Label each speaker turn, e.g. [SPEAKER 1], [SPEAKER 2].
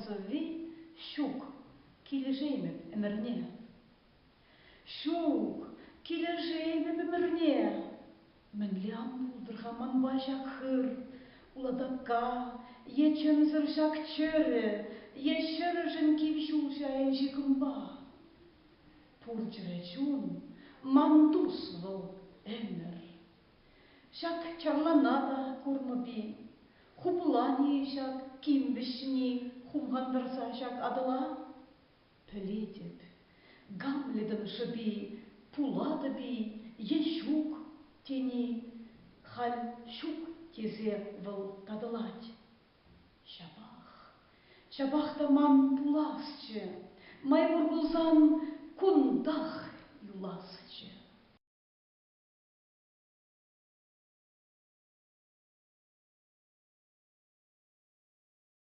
[SPEAKER 1] сӑвви ҫук, килӗшеймӗп ӗмӗрне. Ҫук, килӗшеймӗп ӗмӗрне. Мӗнле ан пултӑр-ха манпа ҫак хыр, улатакка е чӗмсӗр ҫак чӗрӗ, е ҫӗрӗшӗн кив ҫулҫӑ айӗнчи кӑмпа. Пур чӗрӗ чун ман тус вӑл ӗмӗр. Ҫак чарлана та курмӑп-и, хупланӗ-и ҫак ким вӗҫни хумхантарса ҫак Атӑла? Пӗлетӗп, Гамлетӑн шӑпи пулатӑп-и е ҫук тени халь ҫук тесе вӑл татӑлать. Ҫапах, ҫапах та ман пуласчӗ, май пур пулсан кунтах юласчӗ.